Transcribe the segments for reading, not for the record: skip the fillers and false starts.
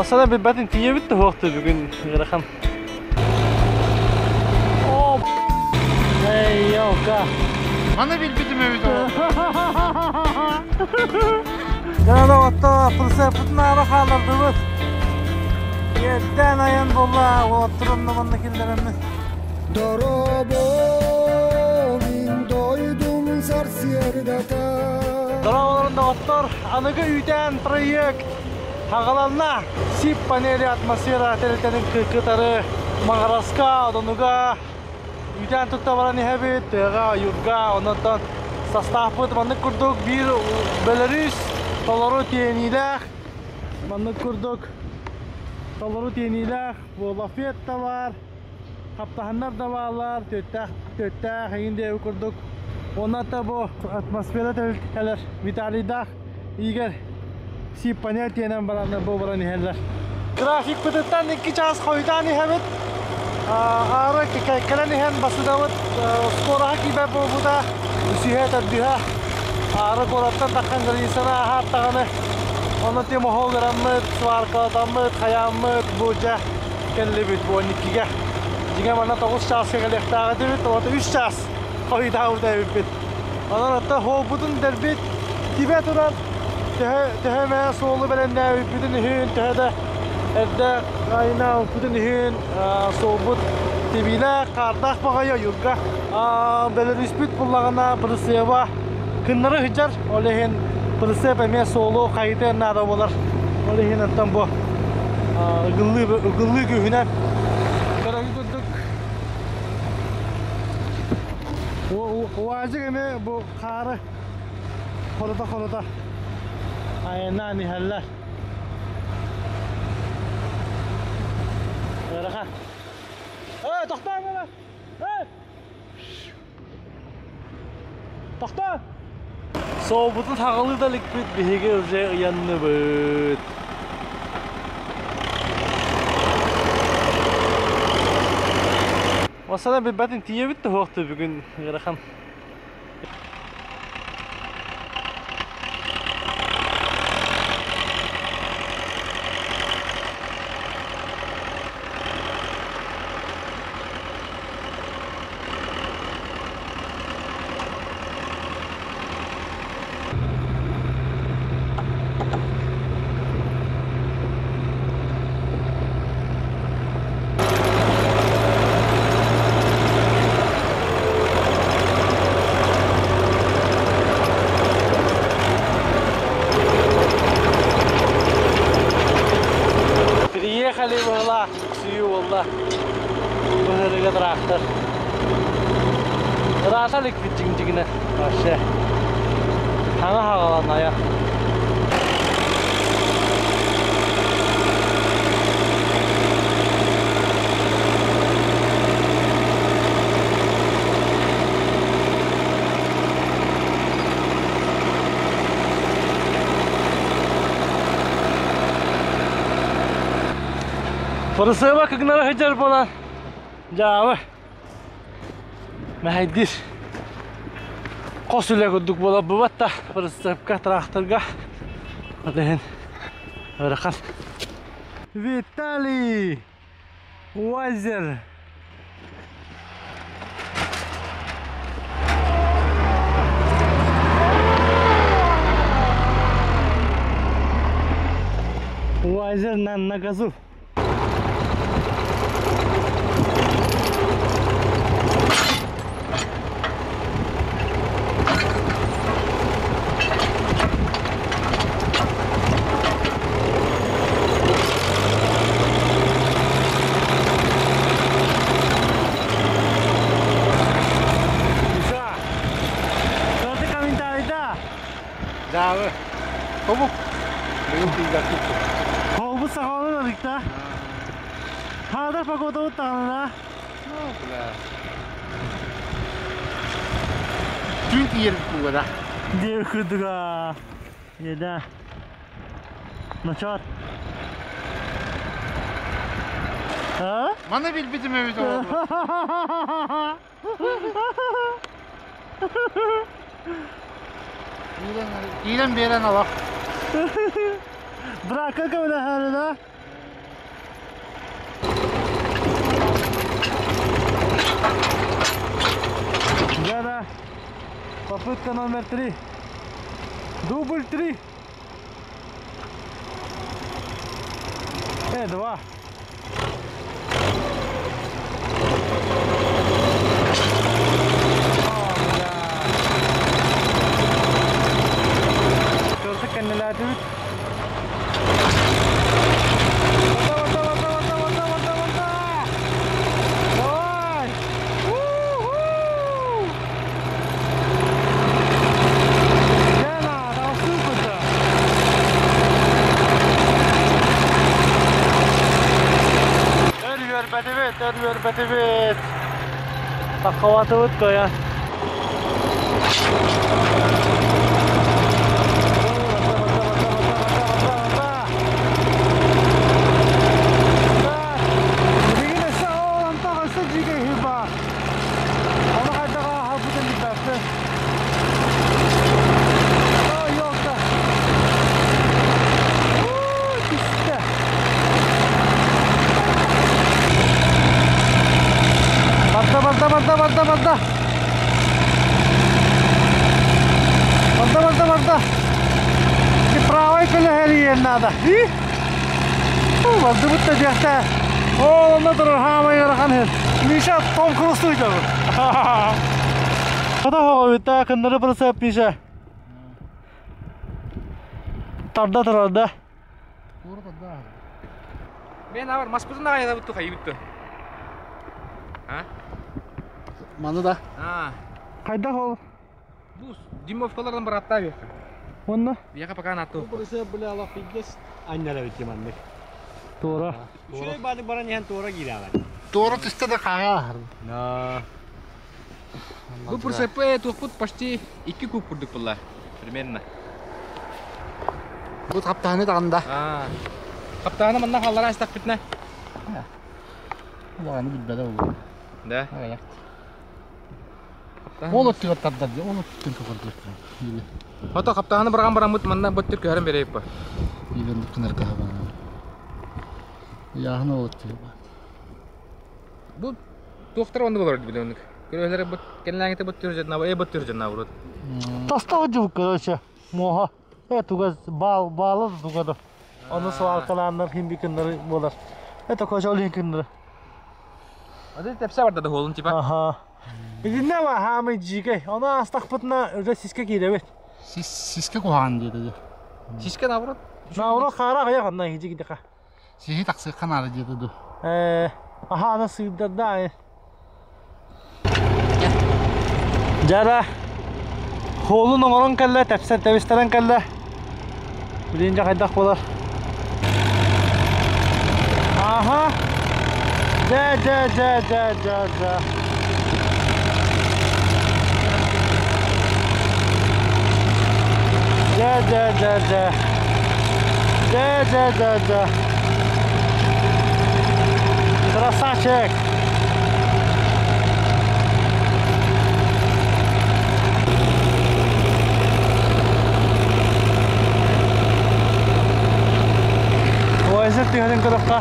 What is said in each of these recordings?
Осана билбэтин тиийэбит да суохтуу бүгүн ыарахан. О, эй, елка. Маны билбитим эбит ол. Дьэ, отто прицеппытын аара хааллардыбыт. Иэддээн айан буолла, уолаттар онно манна киллэрэммит. Дорообо, мин дойдум сарсыардата. Дорооболорун доҕоттор, аныгы үүтээн проект хаҕаланна. Сип панели атмосфера тэрилтэтин кытары Маҕараска, Одонуга үүтээн тутта баран иһэбит, тыаҕа, ойуурга, онон састааппыт маннык курдук биир Беларусь толору тиэниилээх, маннык курдук толору тиэниилээх лафет да баар, хаптаһыннар да бааллар, түөттээх, түөттээх эҥин диэбит курдук. Уонна да бу атмосфера тэрилтэлэр Виталийдаах Игорь сип-панель тиэнэн баран бу баран иһэллэр. Графикпытыттан 2 чаас хойутаан иһэбит. Аары кэлэн иһэн басыдабыт скороһа киирбэт буолбута үсүһэ төрдүһэ аары куораттан таххан границаны ааһааттаҕына онон тимоһол гыраммыт, сваркалатаммыт, хайааммыт бу дьэ кэллибит бу 12-гэ. Дьиҥэ манна 9 чааска кэлиэхтээх этибит, оҕото 3 чаас хойутаабыт эбиппит. Онон оттон суолбутун дэлбит тибэ турар төһө төһө эмэ суолу бэлэмнээбиппитин иһин, төһө да эрдэ айнаабыппытын иһин суолбут тибиилээх, хаардаах баҕайы ойуурга Беларуспит буллаҕына прицеба кыннары сылдьар, ол иһин прицеп эмиэ суолу хайытыан наада буолар. Ол иһин оттон бу ыгыллыы ыгыллыы күүһүнэн көрөргүт курдук УАЗик эмиэ бу хаары хорута-хорута айаннаан иһэллэр. Ыарахан. Эй, тохтоо мына! Эй! Тохтоо! Суолбутун хаҕылыы да иликпит, биһиги уже ыйанныбыт. Осана билбэтин тиийэбит да суохтуу бүгүн ыарахан. Приехали была, сүйүү буолла. Быһырыга трактор. Ыраата иликпит дьиҥ-дьиҥинэ вообще. Хаҥа хаҕалан айах. Фарысыаба кыгнара сылдьар буолан дьаабы мэһэйдиир хос үлэ курдук буолар бубат да прицепка тракторга ол иһин ыарахан Виталий Уазер Уазер на газу. Дьаабы. Тобук. Быйыл тиийбэппит. Холбут саҕаланан арыкта. Хаада погодабыт даҕанана. Түүн тиийэрбит куугада. Диэ курдуга. Еда. Ночор. А? Маны билбитим эбит оҕолор. Киирэн, киирэн биэрэн олох. Брака көмөлөһөрү да? Да-да. Попытка номер 3. Дубль 3. 2. О, бля. Кырдык кэннилээтибит. Барда, барда, барда, барда, барда, барда! Давай! У-ху! Гена, там сыпется. Өр үөрбэтибит, өр үөрбэтибит. Таккабатыбыт коя. Билигин өссө ол антах өссө дьиикэй хыба. Ону хайдах ааһарбытын билбэппин. О, ёлка. Уу, түстэ. Барда, барда, барда, барда, барда. Барда, барда, барда. И правой көлөһөрүйэн надо. И? Барды бутта диэхтэ. О, онно турар хаамай ыарахан иһин. Миша Том Круз туйдабын. Хата хоҕойута кыннары прицеп Миша. Тарда турар да. Мен авар маспытын аҕайда бутту хайыбытту. А? Маны да. А. Хайдах ол? Бу Димовкалардан бараттаа биэхэ. Онно? Биэхэ пока нату. Прицеп бля алах пиздец. Аннара битти маннык. Туора. Үчүгэй баадык баран иһэн туора киирээҕин. Туора түстэ да хаҥа. Бу прицепе туохпут почти 2 куб курдук булла. Примерно. Бу хаптааны даҕанда. А. Хаптааны манна халлара астакпытна. Улаҕаны билбэтэ ол. Да. Ол өттүгэр тардар дии, ол өттүн көҕөрдүөх. Хото хаптааны барган бараммыт манна бөттүр көһөрөн берейп. Илен кынар каһабан. Яһын ол өттүгэр. Бу туохтар оннук олорор биле оннук. Көрөлөр бут кенләңите бут түржет на бут түржет на урут. Таста жук, короче. Моха. Туга бал балы туга да. Оны сваркалааннар химби кыннары болар. Это короче ол кыннары. Ады тепсе барда да холун типа. Аха. Итинне ва хаамай дьиикэй. Ону астахпытына уже сиске киирэбит. Сис сиске куһаан диэти. Сиске наоборот. Наоборот хаара аҕыйах онно иһдьи кидэхэ. Сиһи тахсыахха наада диэти ду. Аха аны сыырдарда. Дьара холун оҥорон кэллэ, тэпсэн тэбистэрэн кэллэ. Билигин дьэ хайдах буолар. Аха. Дьэ, дьэ, дьэ, дьэ, дьэ, дьэ. Дьэ, дьэ, дьэ, дьэ. Дьэ, дьэ, дьэ, дьэ. Красавчик! Уайзер түһэрин көрөххө.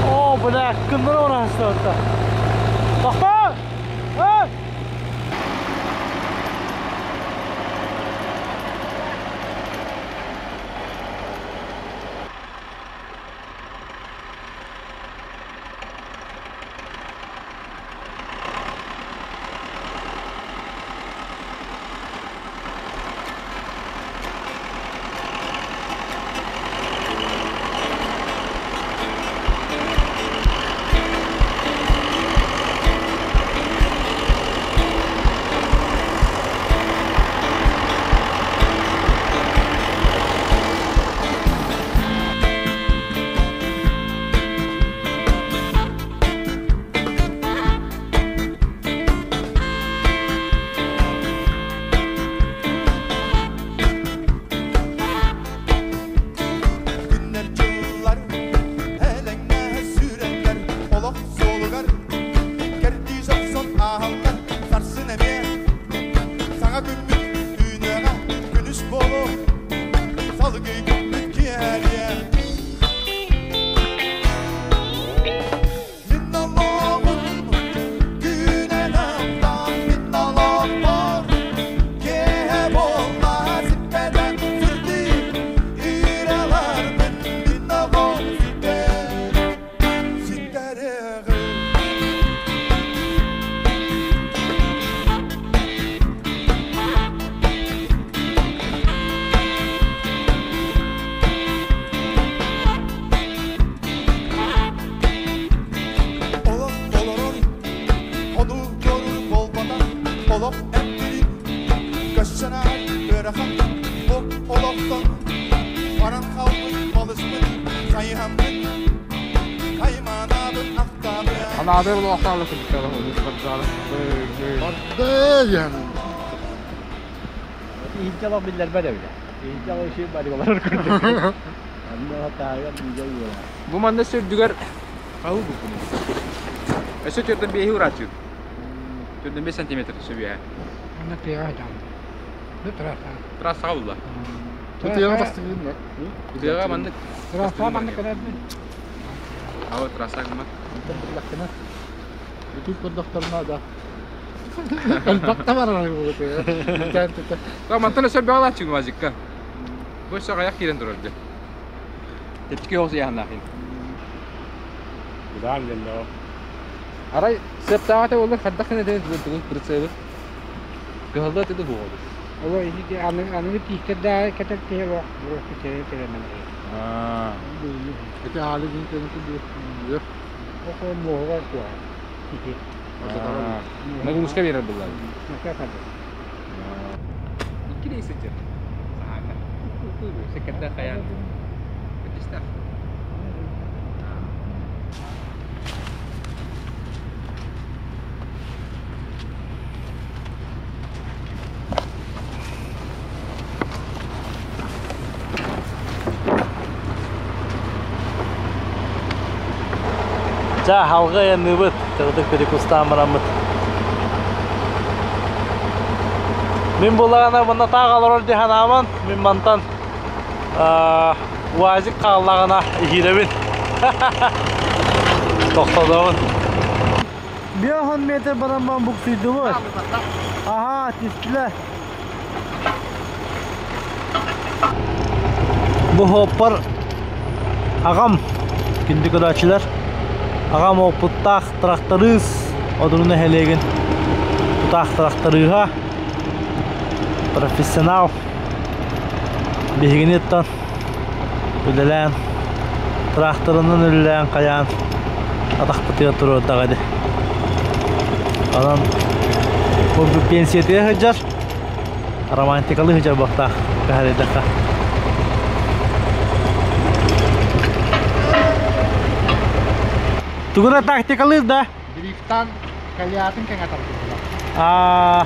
О, бля, кыннары ораһыста. Тохтоо! Эй! Олох эмтирин Көссөнөр ыарахантан Бу олохтон Баран хаалбыт балыспыт Хайыһаммыт Хайманаабыт ахтаабыт Анаадыр олохтаалык кырдьаала. Барды диэн. Иһинчэ олох биллэрбэт эбитэ. Иһинчэ олох үчүгэй бары олорор курдук. Онно тааһыгар бииргэ уолаа. Бу манна сүрдүгэр хаһыы булкунум. Өссө төрдөн биэһи урааччыт. Төрдөн 5 сантиметр сөбүһэ. Манна тыаҕа сылдьаҕын. Бу трасса. Трассаҕа булла. Бу тыаҕа тахсыгын да. Тыаҕа маннык. Трасса маннык кэлэрбин. Ау трасса гыммат. Биллэххинэ. Бүтүн көрдөхтөрүнэ да. Элбэх да барар буолуо. Та мантан өссө бөҕөлааччыгын УАЗикка. Бу өссө аҕыйах киирэн турар дьэ. Тэпчики оҕус ыйааһыннаахын. Удаан дэннэ Арай сыаптааҕа этэ буоллар хайдах гына этэ тугун прицебы. Кыһалла этэ да буолуо. Оло ити аны аныгы тиистэрдээҕи кэтэр киһи олох буруоска сирэйин сирэнэн Аа. Ити аалы күн кэнники Охо муоһугар туһа. Ити. Нагрузка биэрэр буллар. Нака кадыр. Икки рейс сылдьар. Саһааҥҥа. Секкерде хайаан. Өттүстэх. Ча халга айанныыбыт, кыратык перекустаан бараммыт. Мин буллаҕына манна таах олорор дии санаабын, мин мантан УАЗик хааллаҕына иһиирэбин. Тохтодобун. 5 метр баран буксуйдубут. Аха, түстүлэр. Бу суоппар аҕам, күндү көрөөччүлэр, аҕам уопуттаах тырахтарыыс Одуну нэһилиэгин тутаах тырахтарыыһа, профессионал биһигини ыттан үлэлээн, тыраахтарынан үлэлээн хайаан атахпытыгар туруордаҕа ини. Онон бу пенсиятыгар сылдьар, романтикалыы сылдьар буолуохтаах кыһарыйдахха. Тугуна тактикалыыр да? Дрифтан калиатын кэҥэтэр Аа,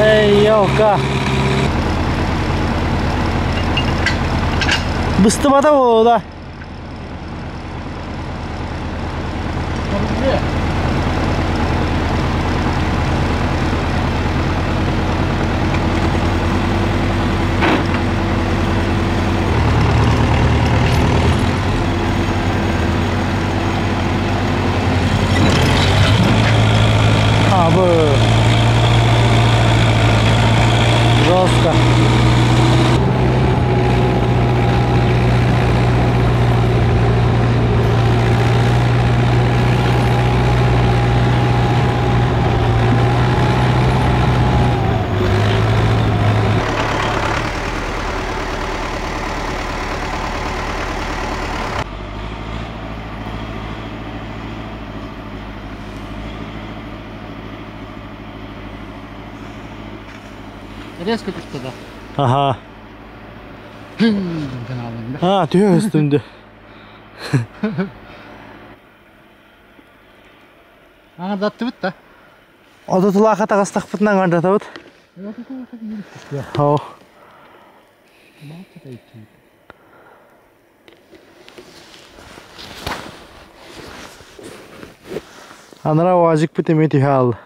Эй, елка. Быстыбата буолла. А, бу жестко. Резко түстэ да. Аха. Гын А, түһэ өстүндү. Аңардаттыбыт да. Одутулааха таҕыстахпытынан аңардатабыт. Оо. Анара УАЗикпыт эмиэ түһэ хаалла.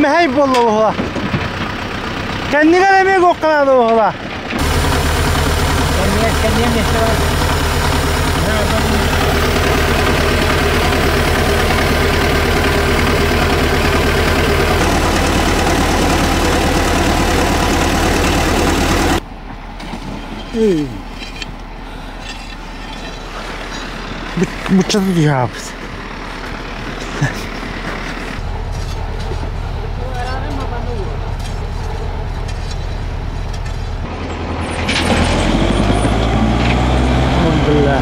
Мэһэй буолла буһула. Кэннигэр эмиэ куохханаада буһула. Кэннигэр миэстэ бар. Быччаты түһээбит. Бля.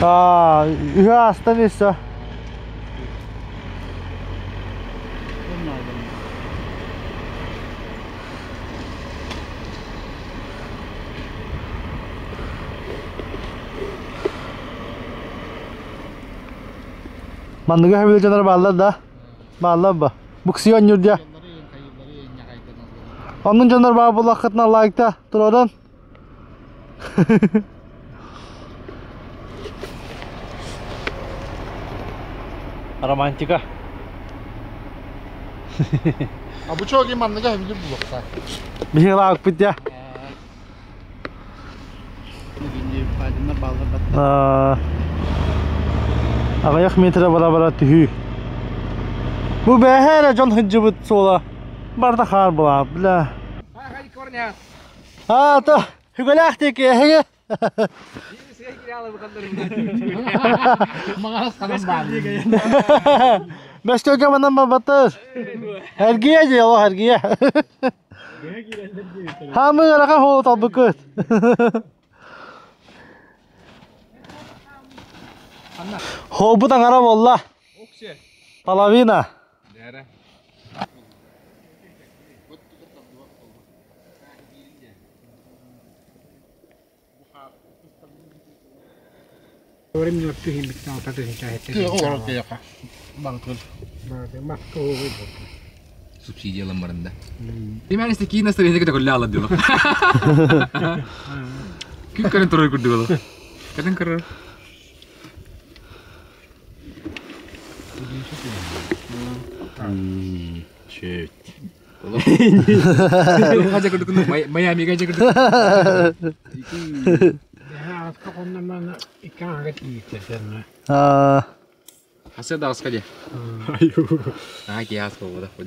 Аа, үһү астан өссө. Манныгы хэбиле дьонор бааллар да? Бааллар ба? Буксуйа онньур дьэ. Оннун дьоннор баар буллаххытына лайкта тураран. Романтика. А бу чоги манныга хэбилир булуохтаах. Биһиги лаакпыт дьэ. Аҕыйах метрэ бара-бара түһүү. Бу бээһэ эрэ дьон сылдьыбыт суола барыта хаар буолаа, бля. Аа, то хүгэлээх диэки эһиги. Мәскәүгә манан барбаттар. Эргийэ дии, олох эргийэ. Хаамыы ыарахан хоолу талбыккыт. Хоолбут аҥара буолла. Половина. Субсидияламмарында. Имэн исте киин настроение кете көрлө алар диолох. Күн көрөн турар курдук олох. Катын көрөр. Чөт. Майамига Хасы даҕаска дии. Аа киһи ас буолбатах бу.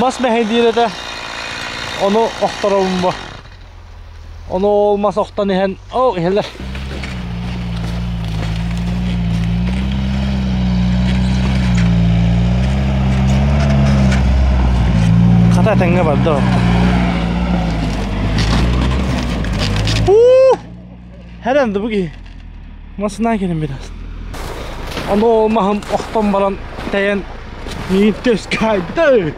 Мас мэһэйдиир этэ. Ону охторобун бу. Ону ол мас охтон иһэн, оо иһэллэр. Хата этэҥҥэ барда. Уу! Herhalde bu ki. Masından gelin biraz. Ону ол маһым охтон баран тэйэн миигин төскайда.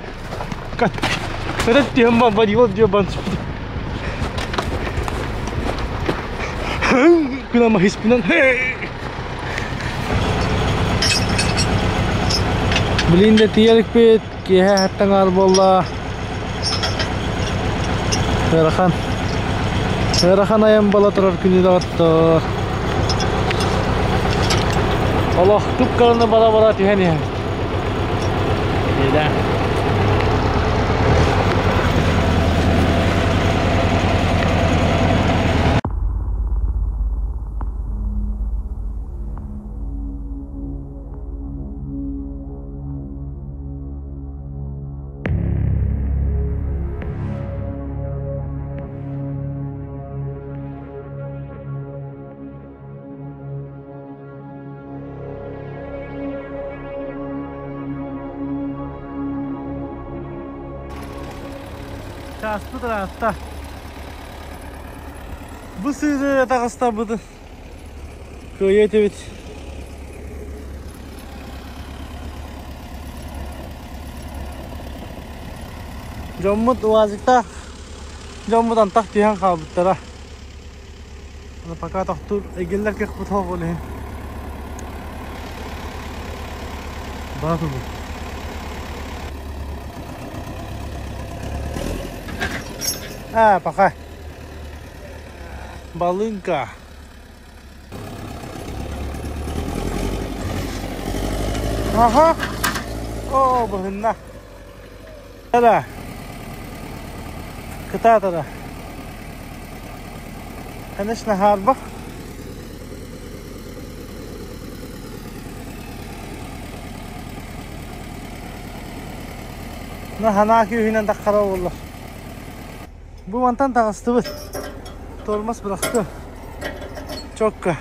Кэтет түһэн бар бар диye ban Күнама hispинен. Билин де тиэрикпит, киэһэ хаттаҥар буолла. Ыарахан. Ыарахан айан буола турар күнү доҕоттор. Олох кып-кыраны бара-бара түһэн иһэбит. Иһэ. Чааспыт ыраатта. Бу сыыры таҕыстарбытын кыайа этибит. Дьоммут УАЗиктаах дьоммут антах түһэн хаалбыттара. Пока тохтуур эгиллэр кыахпыт суох ол иһин. Бара турбут. А, пока. Балынка. Аха. О, быһынна. Тара. Кытаатара. Конечно, хаарбах. На ханаа күүһүнэн таххара буолла. Бу мантан таҕыстыбыт. Тормоз бырахты. Чокка.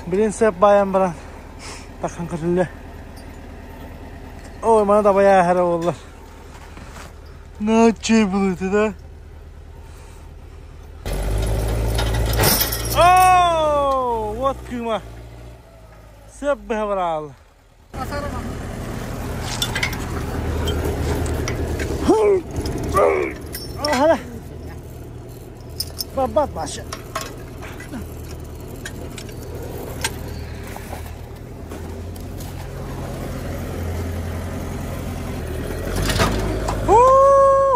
Билин сыап баайан баран таххан көрүллэ. Ой, мана да баяа хара буолла. Наче булыты да. Оо, вот кыма. Сыап быһа бараал. Бабат башы.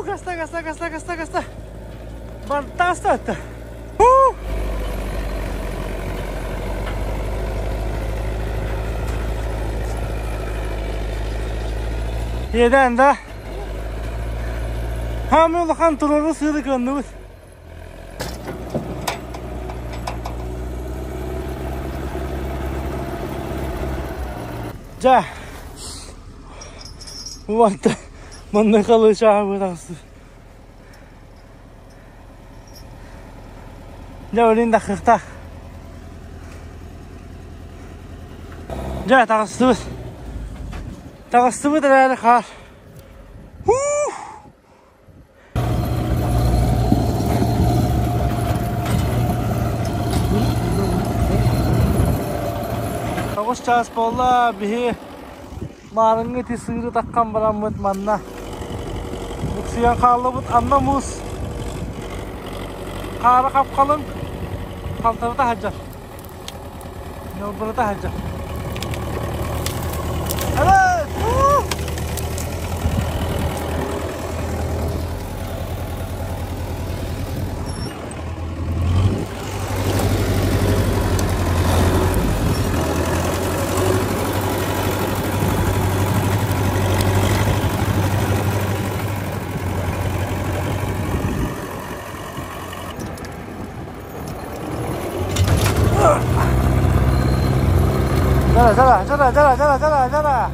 Гаста, гаста, гаста, гаста, гаста. Бантаста это. Иэдээн да. Хаамыы улахан туруору сыыры кыанныбыт. Дьэ, уонта манна халыычааһы таҕысты. Дьэ, өлүн да кыахтаах. Дьэ, таҕыстыбыт. Таҕыстыбыт эрээри хаар. Тоҕус чаас буолла, биһи маарыҥҥы ити сыыры таххан бараммыт манна буксуйан хааллыбыт. Анна муус хаара хапхалын халтарыта сылдьар. Ньылбырыта сылдьар. Evet! 再来再来再来再来再来再来再来！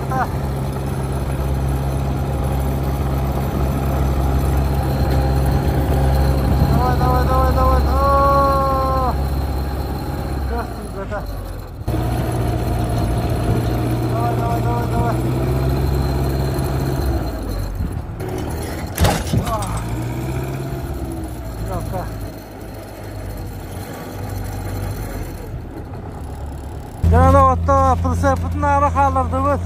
Тыйгата. Давай, давай, давай, давай. О! Тыас тыйгата. Давай, давай, давай, давай. Жалко. Дьэ, отто прицеппытын аара хааллардыбыт.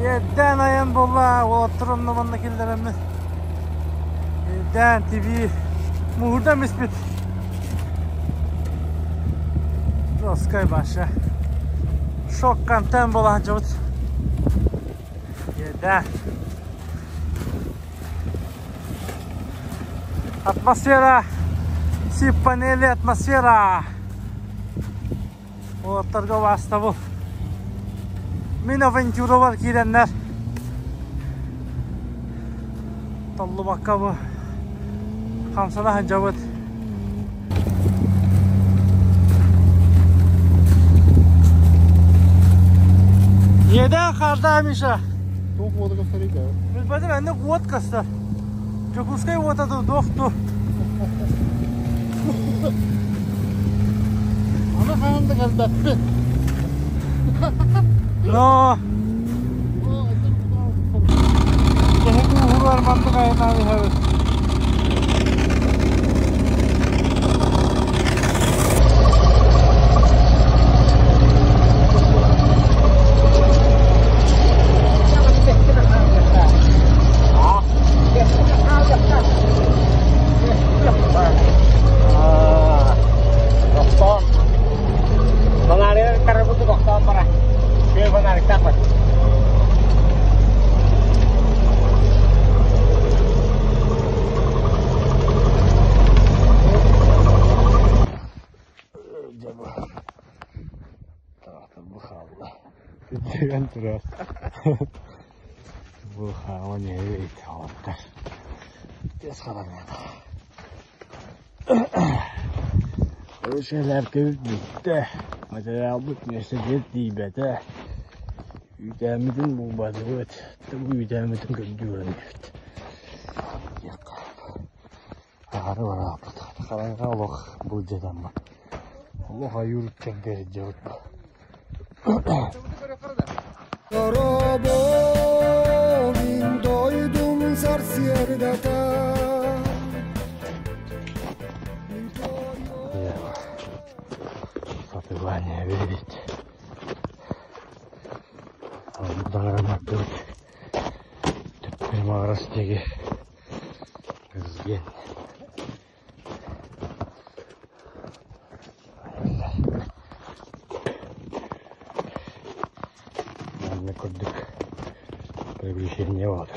Иэдээн айан буолла, уолаттар онно манна киллэрэммит. Иэдээн тибии муһурдан испит. Жесткай баша. Шок контент буола сылдьабыт. Иэдээн. Атмосфера, сип панели атмосфера. Уолаттарга убаастабыл. Мин авантюрабар киирэннэр толлубакка бу хамсана сылдьабыт. Иэдээн хаардаа Миша. Туох уота көстөр Билбэтим энник уот көстөр. Дьокуускай уота дуу, туох дуу. Аны хаһан да кэлбэппин. Но Киһи кууһуругар маннык айаннаан иһэбит. Үрдүгэн турар. Бу хаама ньиэби иттэҕиттэр. Тиэс хараҥата. Шэлээпкэбит бүттэ. Материалбыт миэстэтигэр тиийбэтэ. Үүтээммитин булбатыбыт. Бу үүтээммитин көрдүү баран иһэбит. Аһары барааппыт. Хараҥа олох былдьатаммыт. Олох ойуур чэҥкэрдьэбит. Дорообо мин дойдум сарсыардата Сатылание видеть. Даҕарамардыбыт. Төттөрү маҕарас диэки кызген. Манна курдук приключение буолар.